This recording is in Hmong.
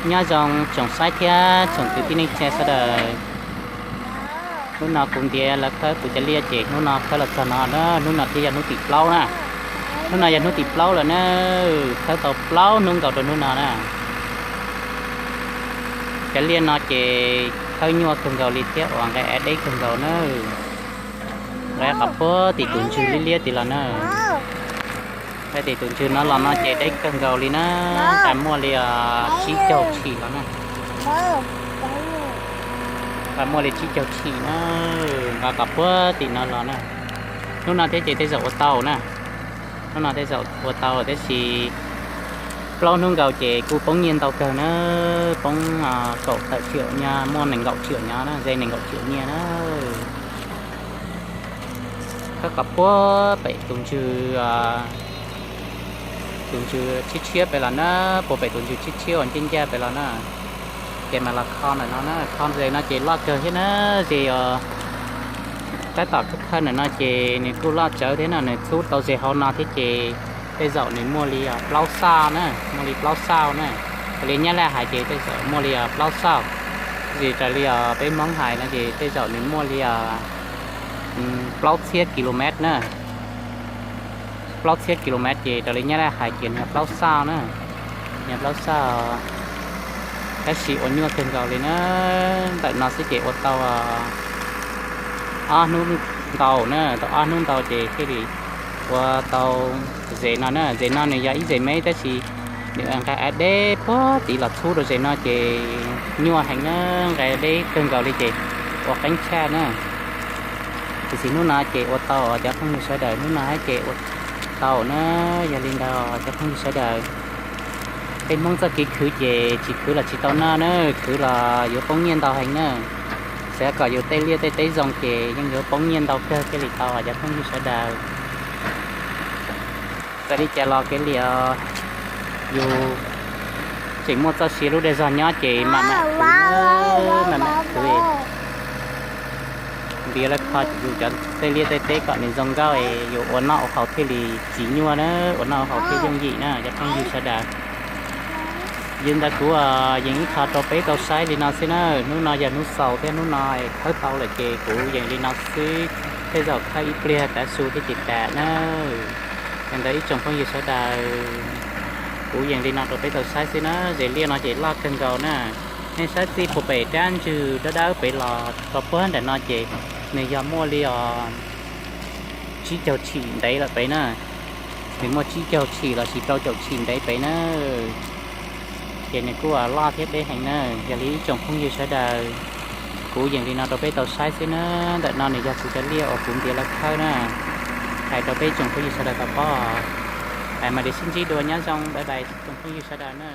Nyob zoo tsoom saib thiab tsoom kwv tij neej tsa sawv daws. Hnub no kuv ntiav lawv khawb kuv cov liaj ces hnub no khawb los txog no na, hnub no thiaj yog hnub tim plaub na. Hnub no yog hnub tim plaub lawm na, khawb tau plaub hnub nkaus rau hnub no na. Cov liaj no ces khawb nyuaj kawg nkaus li thiab uas nqaij av deb kawg nkaus na. Nqaij qhov puag tim tus ntswg liab liab tid los na. Nqaij tim tus ntswg no los no ces deb kawg nkaus li na. Nqaij muaj li tsib caug tshim los na. Nqaij muaj li tsib caug tshim na. Nqaij qhov puag tim no los na. Hnub no thiab ces tej zaum ua tau na. Hnub no tej zaum ua tau tiam sis plaub hnub nkaus ces kuj poob nyiaj ntau kawg na. Poob kaum tawm tsiaum nyiaj, muaj nees nkaum tsiaum nyiaj na, ze nees nkaum tsiaum nyiaj na. Khawb qhov puag pem tus ntswg, tus ntswg tshiab tshiab pem los na, puag pem tus ntswg tshiab tshiab uas ncaj ncaj pem los na. Ces mam los kho ntawm no na, kho ze no ces loj kawg thiab na. Ze os, tab tom khawb khawb ntawm no ces nws kuj loj tsawv thiab no, nws txhub tau ze hauv no thiab ces tej zaum nws muaj li plaub xauj na, muaj li plaub xauj na. Raws li Nyab Laj hais ces tej zaum muaj li plaub xauj. Tab sis raws li peb Hmoob hais no ces tej zaum nws muaj li plaub txhiab kilomev na. Plaub txhiab kilomev ces raws li Nyab Laj hais ces nws yog plaub xauj na. Nws yog plaub xauj, tab sis ua nyuaj kawg nkaus li na. Ntawm no xwb ces ua tau ob hnub ntau na, tau ob hnub ntau ces thiaj li ua tau zes no na. Zes no nws yog ib zes me tab sis nws nqaij av deb puag tid los txhub rau zes no ces nyuaj heev na, nqaij deb kawg nkaus li ces ua qeeb tshaj na. Tiam sis hnub no ces ua tau cov phooj ywg sawv daws, hnub no hais ces ua tau na. Yog li ntawd cov phooj ywg sawv daws, peb Hmoob txoj kev khwv ces tsis khwv los tsis tau noj na, khwv los yuav poob nyiaj ntau heev na. Xav kom yus tej liaj tej teb zoo ces yeej yuav poob nyiaj ntau kawg thiaj li tau cov phooj ywg sawv daws. Txawm li cas los kev liam yus tseem muaj txoj sia lub dag zog nyob ces mam mam khwv, mam mam khwv. Ntiav lawv kho yus cov tej liaj tej teb kom nws zoo nkauj es yus ua noj ua haus thiaj li tsis nyuaj na, ua noj ua haus thiaj yooj yim na cov phooj ywg sawv daws. Yog li ntawd kuv yees ib qho rau peb tau saib li no xwb na. Hnub no yog hnub xaus thiab hnub no khawb tau lawm ces kuv yees li no xwb, tej zaum khawb ib pliag tav su thiab ces tas na. Yog li ntawd ib tsoom phooj ywg sawv daws, kuv yees li no rau peb tau saib xwb na. Zes liaj no ces loj kawg nkaus na. Nej saib txij puag pem rab ntswg dawb dawb pem los rau puag nram no ces nws yog muaj li os tsib caug tshim ntev lawm pem na. Nws muaj tsib caug tshim los sis rau caum tshim ntev pem na. Ces nws kuj loj thiab deb heev na. Yog li ib tsoom phooj ywg sawv daws, kuv yees li no rau peb tau saib xwb na. Ntawm no nws yog kuv cov liaj uas kuv ntiav lawv khawb na. Hais rau peb tsoom phooj ywg sawv daws tau paub. Hais mas li sib ntsib dua, nyob zoo, bye bye tsoom phooj ywg sawv daws na.